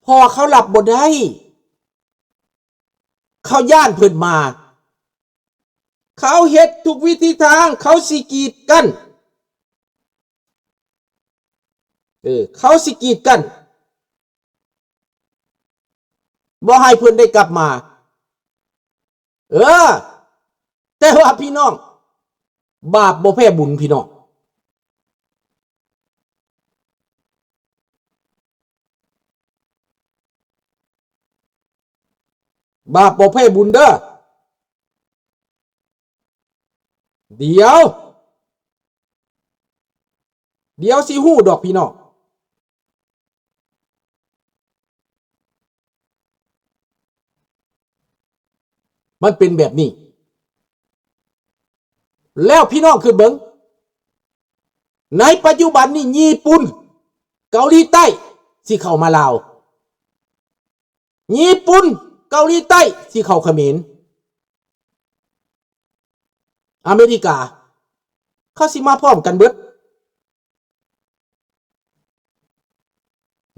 ເພາະເຂົາຮັບບໍ່ໄດ້ ເຂົາຢ້ານເພິ່ນມາ ເຂົາເຮັດທຸກວິທີທາງ ເຂົາຊິກີດກັ້ນ ເອີ ເຂົາຊິກີດກັ້ນ ບໍ່ໃຫ້ເພິ່ນໄດ້ກັບມາ. ເອີ ແຕ່ວ່າພີ່ນ້ອງ ບາບບໍ່ແພ້ບຸນພີ່ນ້ອງ ບາບບໍ່ແພ້ບຸນເດີ້. ດຽວ ດຽວຊິຮູ້ດອກພີ່ນ້ອງ ມັນເປັນແບບນີ້. ແລ້ວພີ່ນ້ອງຄິດເບິ່ງ ໃນປັດຈຸບັນນີ້ ຍີ່ປຸ່ນ ເກົາຫຼີໃຕ້ ຊິເຂົ້າມາລາວ. ຍີ່ປຸ່ນ ເກົາຫຼີໃຕ້ ຊິເຂົ້າຂະເໝນ ອາເມລິກາ ເຂົາຊິມາພ້ອມກັນເບິດ.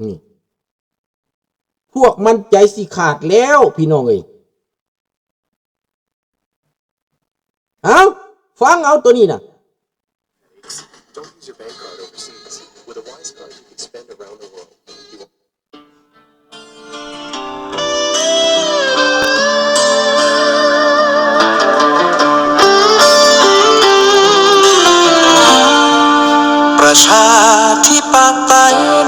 ນີ້ ພວກມັນໃຈຊິຂາດແລ້ວພີ່ນ້ອງເອີຍ. ເອົ້າ ຟັງເອົາໂຕນີ້ນະ. Don't use your bank card overseas. With a Wise Card, you can spend around the world. ປະຊາທິປະໄຕ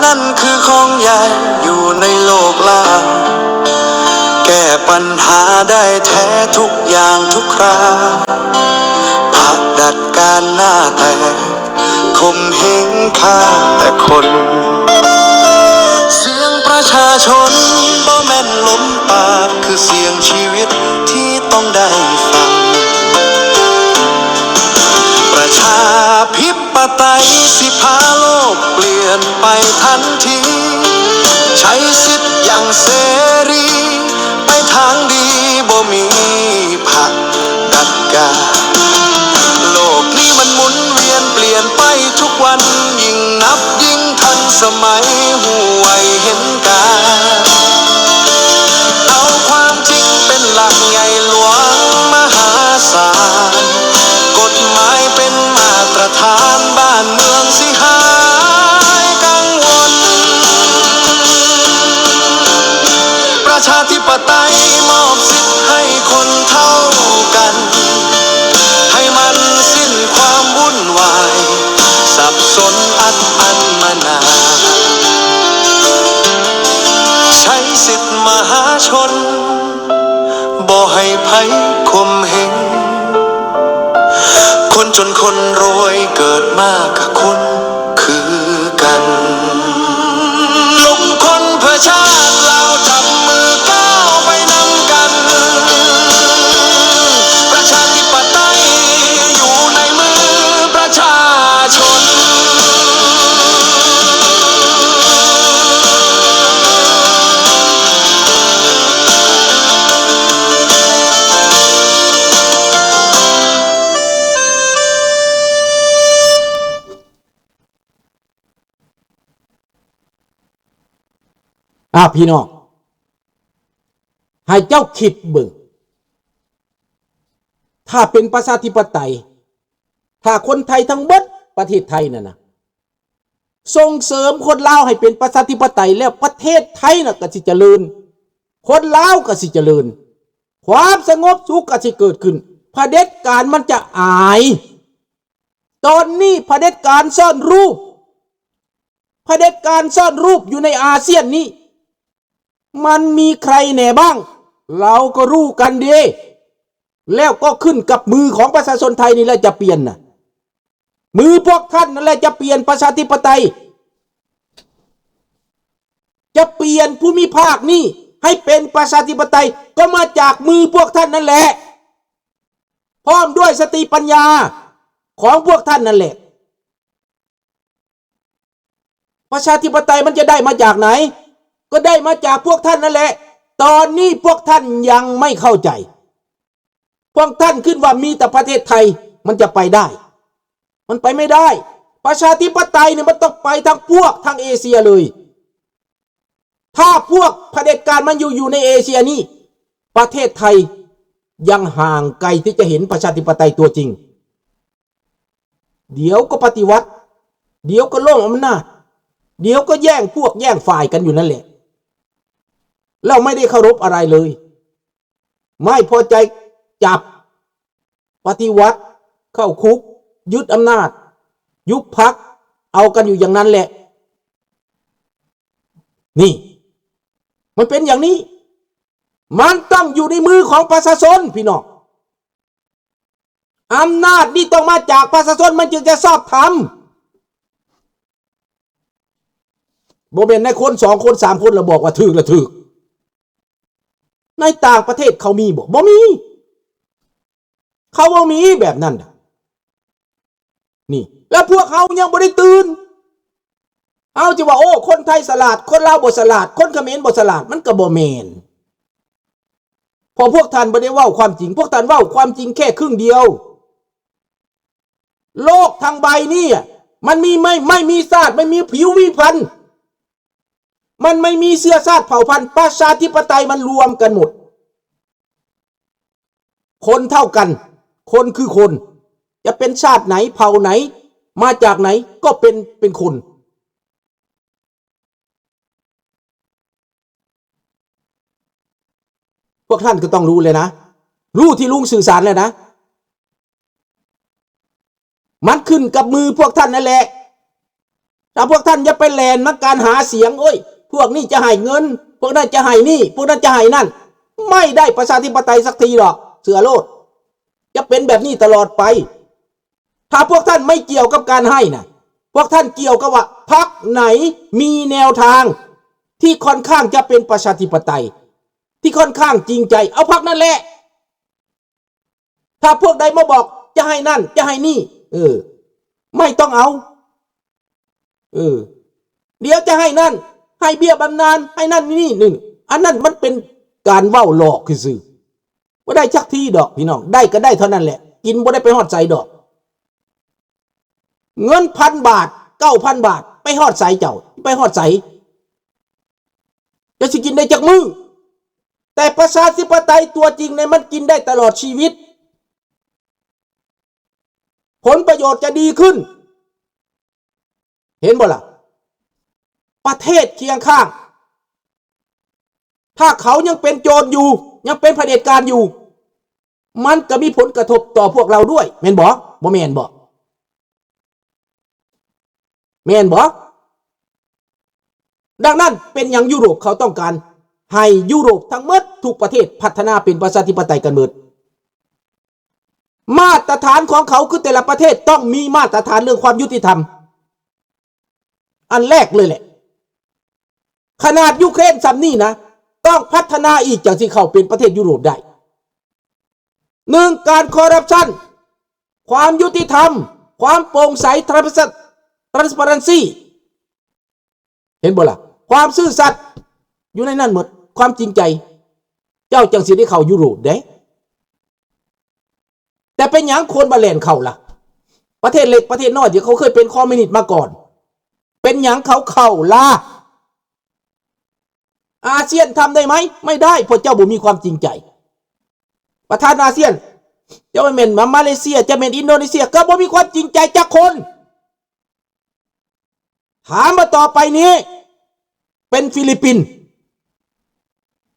ນັ້ນຄືຂອງໃຫຍ່ຢູ່ໃນໂລກລາວ ແກ້ປັນຫາໄດ້ແທ້ທຸກຢ່າງທຸກຄາວ ພັກດັດການໜ້າແຕກ ຂົ່ມເຫງຂ້າແຕ່ຄົນ. ສຽງປະຊາຊົນບໍ່ແມ່ນລົມປາກ ຄືສຽງຊີວິດທີ່ຕ້ອງໄດ້ຟັງ. ປະຊາທິປະໄຕຊິພາໂລກປ່ຽນໄປທັນທີ ໃຊ້ສິດຢ່າງເສລີ ໄປທາງດີບໍ່ມີພັກດັດການ. ໂລກນີ້ມັນໝູນວຽນປ່ຽນໄປທຸກວັນ ຍິ່ງນັບຍິ່ງທັນສະໄໝ ຮູ້ໄວເຫັນການ ເອົາຄວາມຈິງເປັນຫຼັກ ໃຫຍ່ຫຼວງມະຫາສານ ກົດໝາຍເປັນມາດຕະຖານ ບ້ານເມືອງຊິຫາຍກັງວົນ. ປະຊາທິປະໄຕມອບສິດໃຫ້ຄົນເທົ່າກັນ ໃຫ້ມັນສິ້ນຄວາມວຸ່ນວາຍ ສັບສົນອັດອັນມະນາ ໃຊ້ສິດມະຫາຊົນ ບໍ່ໃຫ້ໃຜຂົ່ມເຫງ ຄົນຈົນຄົນລວຍເກີດມາກະຄົນຄືກັນ ທຸກຄົນເພື່ອຊາດລາວ ຈັບມືກ້າວໄປນຳກັນ ປະຊາທິປະໄຕຢູ່ໃນມືປະຊາຊົນ. ອ້າ ພີ່ນ້ອງ ໃຫ້ເຈົ້າຄິດເບິ່ງ ຖ້າເປັນປະຊາທິປະໄຕ ຖ້າຄົນໄທທັງເບິດປະເທດໄທນັ້ນນະ ສົ່ງເສີມຄົນລາວໃຫ້ເປັນປະຊາທິປະໄຕແລ້ວ ປະເທດໄທນະກະຊິຈະເລີນ ຄົນລາວກະຊິຈະເລີນ ຄວາມສະຫງົບສຸກກະຊິເກີດຂຶ້ນ ຜະເດັດການມັນຈະອາຍ. ຕອນນີ້ຜະເດັດການສ້ອນຮູບ ຜະເດັດການສ້ອນຮູບຢູ່ໃນອາຊຽນນີ້ ມັນມີໃຄແນ່ບ້າງ ເຮົາກໍຮູ້ກັນເດ ແລ້ວກໍຂຶ້ນກັບມືຂອງປະຊາຊົນໄທນີ້ແຫຼະຈະປ່ຽນນະ ມືພວກທ່ານນັ້ນແຫຼະຈະປ່ຽນປະຊາທິປະໄຕ ຈະປ່ຽນພູມິພາກນີ້ໃຫ້ເປັນປະຊາທິປະໄຕ ກໍມາຈາກມືພວກທ່ານນັ້ນແຫຼະ ພ້ອມດ້ວຍສະຕິປັນຍາຂອງພວກທ່ານນັ້ນແຫຼະ. ປະຊາທິປະໄຕມັນຈະໄດ້ມາຈາກໃນ? ກໍໄດ້ມາຈາກພວກທ່ານນັ້ນແຫຼະ. ຕອນນີ້ພວກທ່ານຍັງໄມ່ເຂົ້າໃຈ. ພວກທ່ານຄິດວ່າມີແຕ່ປະເທດໄທມັນຈະໄປໄດ້. ມັນໄປໄມ່ໄດ້. ປະຊາທິປະໄຕນີ້ມັນຕ້ອງໄປທັງພວກ ທັງເອເຊຍເລີຍ. ຖ້າພວກຜະເດັດການມັນຢູ່ ຢູ່ໃນເອເຊຍນີ້ ປະເທດໄທຍັງຫ່າງໄກທີ່ຈະເຫັນປະຊາທິປະໄຕຕົວຈິງ. ດຽວກໍປະຕິວັດ, ດຽວກໍລົ້ມອຳນາດ, ດຽວກໍແຍ່ງພວກແຍ່ງຝ່າຍກັນຢູ່ນັ້ນແຫຼະ ແລ້ວໄມ່ໄດ້ເຄົາລົບອະໄລເລີຍ. ໄມ່ພໍໃຈຈັບ, ປະຕິວັດ, ເຂົ້າຄຸກ, ຍຶດອຳນາດ, ຍຸບພັກ, ເອົາກັນຢູ່ຢ່າງນັ້ນແຫຼະ. ນີ້ ມັນເປັນຢ່າງນີ້. ມັນຕ້ອງຢູ່ໃນມືຂອງປະຊາຊົນ ພີ່ນ້ອງ. ອຳນາດນີ້ຕ້ອງມາຈາກປະຊາຊົນ ມັນຈຶ່ງຈະຊອບທຳ. ບໍ່ແມ່ນໃນຄົນສອງຄົນສາມຄົນລະບອກວ່າຖືກລະຖືກ. ໃນຕ່າງປະເທດເຂົາມີບໍ່? ບໍ່ມີ. ເຂົາບໍ່ມີແບບນັ້ນ. ນີ້ ແລ້ວພວກເຮົາຍັງບໍ່ໄດ້ຕື່ນ. ເຮົາຈະວ່າ ໂອ້ ຄົນໄທສະຫຼາດ, ຄົນລາວບໍ່ສະຫຼາດ, ຄົນຂະເໝນບໍ່ສະຫຼາດ, ມັນກໍບໍ່ແມ່ນ. ເພາະພວກທ່ານບໍ່ໄດ້ເວົ້າຄວາມຈິງ, ພວກທ່ານເວົ້າຄວາມຈິງແຄ່ຄຶ່ງດຽວ. ໂລກທັງໃບນີ້ ມັນມີໄມ້ ໄມ້ມີຊາດ, ມັນມີຜິວມີພັນ, ມັນໄມ່ມີເຊື້ອຊາດເຜົ່າພັນ, ປະຊາທິປະໄຕມັນລວມກັນໝົດ. ຄົນເທົ່າກັນ, ຄົນຄືຄົນ, ຈະເປັນຊາດໃດ, ເຜົ່າໃດ, ມາຈາກໃດ, ກໍເປັນ, ເປັນຄົນ. ພວກທ່ານກໍຕ້ອງຮູ້ແລ້ວນະ, ຮູ້ທີ່ລຸງສື່ສານແລ້ວນະ. ມັນຂຶ້ນກັບມືພວກທ່ານນັ້ນແຫຼະ. ຖ້າພວກທ່ານຢ່າໄປແລ່ນນຳການຫາສຽງ, ໂອ້ຍ ພວກນີ້ຈະໃຫ້ເງິນ, ພວກນັ້ນຈະໃຫ້ນີ້, ພວກນັ້ນຈະໃຫ້ນັ້ນ, ໄມ່ໄດ້ປະຊາທິປະໄຕສັກທີດອກ, ເຊື່ອໂລດ. ຈະເປັນແບບນີ້ຕະຫຼອດໄປ. ຖ້າພວກທ່ານໄມ່ກ່ຽວກັບການໃຫ້ນະ, ພວກທ່ານກ່ຽວກັບວ່າພັກໃດມີແນວທາງທີ່ຄ່ອນຂ້າງຈະເປັນປະຊາທິປະໄຕ, ທີ່ຄ່ອນຂ້າງຈິງໃຈ, ເອົາພັກນັ້ນແຫຼະ. ຖ້າພວກໃດມາບອກຈະໃຫ້ນັ້ນ ຈະໃຫ້ນີ້ ເອີ ໄມ່ຕ້ອງເອົາ ເອີ ດຽວຈະໃຫ້ນັ້ນ ໃຫ້ເບ້ຍບຳນານ ໃຫ້ນັ້ນນີ້ ນີ້ ອັນນັ້ນມັນເປັນການເວົ້າຫຼອກຊື່ໆ ບໍ່ໄດ້ຈັກທີດອກພີ່ນ້ອງ ໄດ້ກໍໄດ້ເທົ່ານັ້ນແຫຼະ ກິນບໍ່ໄດ້ໄປຮອດໃສດອກ. ເງິນພັນບາດ ເກົ້າພັນບາດ ໄປຮອດໃສເຈົ້າ ໄປຮອດໃສ? ຈະຊິກິນໄດ້ຈັກມື້? ແຕ່ປະຊາທິປະໄຕຕົວຈິງນີ້ ມັນກິນໄດ້ຕະຫຼອດຊີວິດ ຜົນປະໂຫຍດຈະດີຂຶ້ນ ເຫັນບໍ່ລະ? ປະເທດຄຽງຂ້າງ ຖ້າເຂົາຍັງເປັນໂຈນຢູ່ ຍັງເປັນຜະເດັດການຢູ່ ມັນກໍມີຜົນກະທົບຕໍ່ພວກເຮົາດ້ວຍ ແມ່ນບໍ່? ບໍ່ແມ່ນບໍ່? ແມ່ນບໍ່? ດັ່ງນັ້ນ ເປັນຫຍັງຢູໂຣບເຂົາຕ້ອງການໃຫ້ຢູໂຣບທັງໝົດທຸກປະເທດພັດທະນາເປັນປະຊາທິປະໄຕກັນໝົດ? ມາດຕະຖານຂອງເຂົາຄືແຕ່ລະປະເທດຕ້ອງມີມາດຕະຖານເລື່ອງຄວາມຍຸຕິທຳ ອັນແລກເລີຍແຫຼະ. ຂະໜາດຢູເຄຣນສ່ຳນີ້ນະ ຕ້ອງພັດທະນາອີກຈັ່ງຊິເຂົ້າເປັນປະເທດຢູໂຣບໄດ້. ໜຶ່ງ ການຄໍຣັບຊັນ ຄວາມຍຸຕິທຳ ຄວາມໂປ່ງໃສ transparency ເຫັນບໍ່ລະ? ຄວາມຊື່ສັດຢູ່ໃນນັ້ນໝົດ ຄວາມຈິງໃຈ ເຈົ້າຈັ່ງຊິໄດ້ເຂົ້າຢູໂຣບເດ້. ແຕ່ເປັນຫຍັງຄົນບໍ່ແລ່ນເຂົ້າລະ? ປະເທດເລັກປະເທດນ້ອຍທີ່ເຂົາເຄີຍເປັນຄອມມິວນິດມາກ່ອນ ເປັນຫຍັງເຂົາເຂົ້າລະ? ອາຊຽນທຳໄດ້ໄໝ? ໄມ່ໄດ້ ເພາະເຈົ້າບໍ່ມີຄວາມຈິງໃຈ. ປະທານອາຊຽນ ຈະແມ່ນມາເລເຊຍ ຈະແມ່ນອິນໂດເນເຊຍ ກໍບໍ່ມີຄວາມຈິງໃຈຈັກຄົນ. ຖາມວ່າຕໍ່ໄປນີ້ເປັນຟີລິບປິນ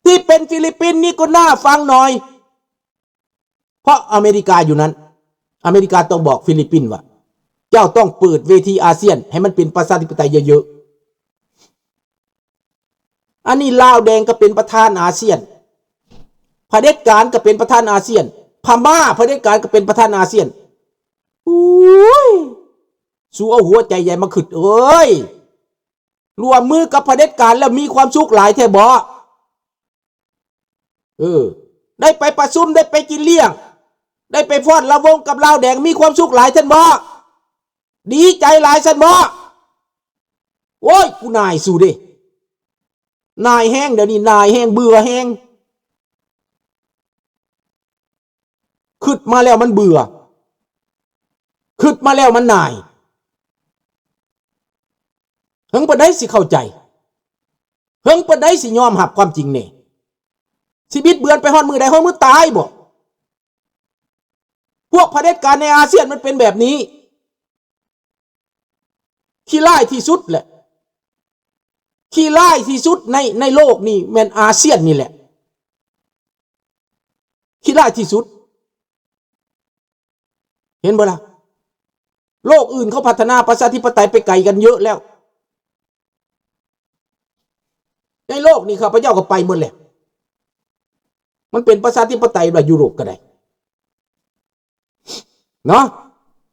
ທີ່ເປັນຟີລິບປິນນີ້ກໍໜ້າຟັງໜ້ອຍ ເພາະອາເມລິກາຢູ່ນັ້ນ ອາເມລິກາຕ້ອງບອກຟີລິບປິນວ່າ ເຈົ້າຕ້ອງເປີດເວທີອາຊຽນໃຫ້ມັນເປັນປະຊາທິປະໄຕເຍີະໆ. ອັນນີ້ລາວແດງກໍເປັນປະທານອາຊຽນ ຜະເດັດການກໍເປັນປະທານອາຊຽນ ພະມ້າຜະເດັດການກໍເປັນປະທານອາຊຽນ. ໂອ້ຍ ສູເອົາຫົວໃຈໃຫຍ່ມາຄິດເອີຍ ຮ່ວມມືກັບຜະເດັດການແລ້ວມີຄວາມສຸກຫຼາຍແທ້ບໍ? ເອີ ໄດ້ໄປປະຊຸມ ໄດ້ໄປກິນລ້ຽງ ໄດ້ໄປຟ້ອນລຳວົງກັບລາວແດງ ມີຄວາມສຸກຫຼາຍແທ້ບໍ? ດີໃຈຫຼາຍຊັ້ນບໍ? ໂອ້ຍ ກູໜ່າຍສູເດ້ ໜ່າຍແຮງ ດຽວນີ້ໜ່າຍແຮງ ເບື່ອແຮງ. ຄິດມາແລ້ວມັນເບື່ອ ຄິດມາແລ້ວມັນໜ່າຍ. ເຖິງປານໃດຊິເຂົ້າໃຈ? ເຫິງປານໃດຊິຍອມຮັບຄວາມຈິງແດ່? ຊິບິດເບືອນໄປຮອດມື້ໃດ? ຮອດມື້ຕາຍບໍ? ພວກຜະເດັດການໃນອາຊຽນມັນເປັນແບບນີ້. ຂີ້ຮ້າຍທີ່ສຸດແຫຼະ ຂີ້ຮ້າຍທີ່ສຸດໃນ ໃນໂລກນີ້ແມ່ນອາຊຽນນີ້ແຫຼະ ຂີ້ຮ້າຍທີ່ສຸດ. ເຫັນບໍ່ລະ? ໂລກອື່ນເຂົາພັດທະນາປະຊາທິປະໄຕໄປໄກກັນເຍອະແລ້ວ. ໃນໂລກນີ້ຂ້າພະເຈົ້າກໍໄປໝົດແລ້ວ. ມັນເປັນປະຊາທິປະໄຕລະ ຢູໂຣບກໍໄດ້. ເນາະ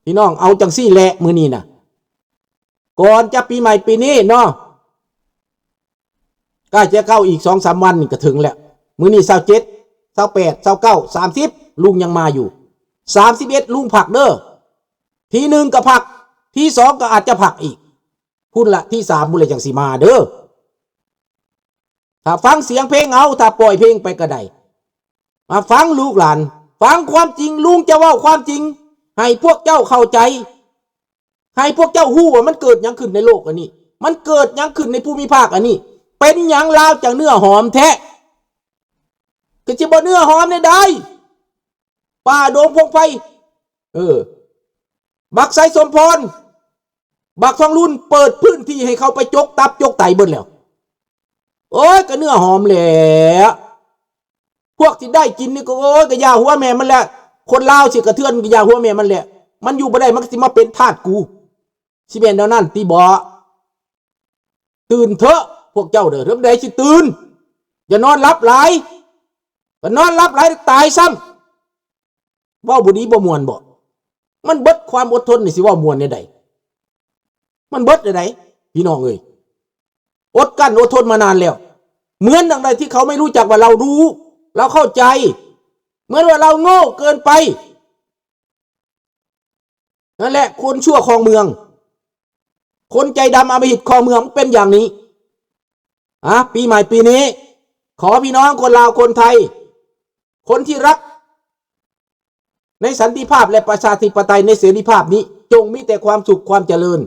ພີ່ນ້ອງ ເອົາຈັ່ງຊີ້ແຫຼະ ມື້ນີ້ນະ ກ່ອນຈະປີໃໝ່ປີນີ້ເນາະ ໃກ້ຈະເຂົ້າອີກສອງສາມວັນນີ້ກໍເຖິງແລ້ວ. ມື້ນີ້ຊາວເຈັດ ຊາວແປດ ຊາວເກົ້າ ສາມສິບ ລຸງຍັງມາຢູ່. ສາມສິບເອັດ ລຸງພັກເດີ ທີໜຶ່ງກໍພັກ ທີສອງກໍອາດຈະພັກອີກ ພຸ້ນລະ ທີສາມພຸ້ນລະ ຈັ່ງຊິມາເດີ. ຖ້າຟັງສຽງເພງເອົາ ຖ້າປ່ອຍເພງໄປກໍໄດ້. ມາຟັງລູກຫຼານ ຟັງຄວາມຈິງ ລຸງຈະເວົ້າຄວາມຈິງໃຫ້ພວກເຈົ້າເຂົ້າໃຈ ໃຫ້ພວກເຈົ້າຮູ້ວ່າມັນເກີດຫຍັງຂຶ້ນໃນໂລກອັນນີ້ ມັນເກີດຫຍັງຂຶ້ນໃນພູມິພາກອັນນີ້. ເປັນຫຍັງລາວຈັ່ງເນື້ອຫອມແທ້? ກໍຊິບໍ່ເນື້ອຫອມແນວໃດ? ປ່າດົງພົງໄພ ເອີ ບັກໄຊສົມພອນ ບັກທອງລຸນ ເປີດພື້ນທີ່ໃຫ້ເຂົາໄປຈົກຕັບຈົກໄຕເບິດແລ້ວ. ໂອ້ຍ ກໍເນື້ອຫອມແຫຼະ ພວກທີ່ໄດ້ກິນນີ້ກໍ ໂອ້ຍ ກໍຢ່າຫົວແມ່ມັນແຫຼະ. ຄົນລາວຊິກະເທືອນກໍຢ່າຫົວແມ່ມັນແຫຼະ. ມັນຢູ່ບໍ່ໄດ້ ມັນກໍຊິມາເປັນທາດກູ ຊິແມ່ນແນວນັ້ນຕິບໍ? ຕື່ນເຖາະພວກເຈົ້າເດີ ເລື່ອງໃດຊິຕື່ນ ຢ່ານອນຫຼັບຫຼາຍ ຄັນນອນຫຼັບຫຼາຍຕາຍຊ້ຳ. ເວົ້າບໍ່ດີບໍ່ມ່ວນບໍ? ມັນເບິດຄວາມອົດທົນນີ້ ຊິເວົ້າມ່ວນແນວໃດ? ມັນເບິດແນວໃດ ພີ່ນ້ອງເອີຍ? ອົດກັ້ນອົດທົນມານານແລ້ວ. ເໝືອນດັ່ງໃດທີ່ເຂົາໄມ່ຮູ້ຈັກວ່າເຮົາຮູ້ ເຮົາເຂົ້າໃຈ ເໝືອນວ່າເຮົາໂງ່ເກີນໄປ. ນັ້ນແຫຼະ ຄົນຊົ່ວຄອງເມືອງ ຄົນໃຈດຳອຳມະຫິດຄອງເມືອງ ເປັນຢ່າງນີ້. ອາ ປີໃໝ່ປີນີ້ ຂໍພີ່ນ້ອງຄົນລາວ ຄົນໄທ ຄົນທີ່ຮັກໃນສັນຕິພາບ ແລະ ປະຊາທິປະໄຕ ໃນເສລີພາບນີ້ ຈົ່ງມີແຕ່ຄວາມສຸກ ຄວາມຈະເລີນ.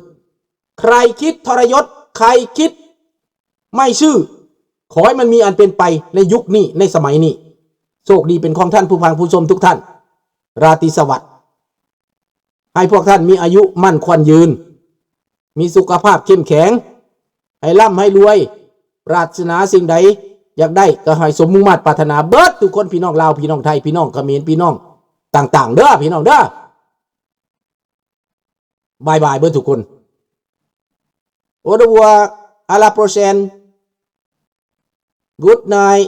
ໃຄຄິດທໍລະຍົດ ໃຄຄິດໄມ່ຊື່ ຂໍໃຫ້ມັນມີອັນເປັນໄປໃນຍຸກນີ້ ໃນສະໄໝນີ້. ໂຊກດີເປັນຂອງທ່ານຜູ້ຟັງຜູ້ຊົມທຸກທ່ານ. ລາຕີສະຫວັດ. ໃຫ້ພວກທ່ານມີອາຍຸໝັ້ນຂວັນຍືນ ມີສຸຂະພາບເຂັ້ມແຂງ ໃຫ້ລ່ຳໃຫ້ລວຍ ປາດຖະໜາສິ່ງໃດຢາກໄດ້ກໍໃຫ້ສົມມຸ່ງມາດປາດຖະໜາເບິດທຸກຄົນ ພີ່ນ້ອງລາວ ພີ່ນ້ອງໄທ ພີ່ນ້ອງຂະເໝນ ພີ່ນ້ອງຕ່າງໆເດີ ພີ່ນ້ອງເດີ. ບາຍບາຍເບິດທຸກຄົນ. Au revoir, à la prochaine. Good night.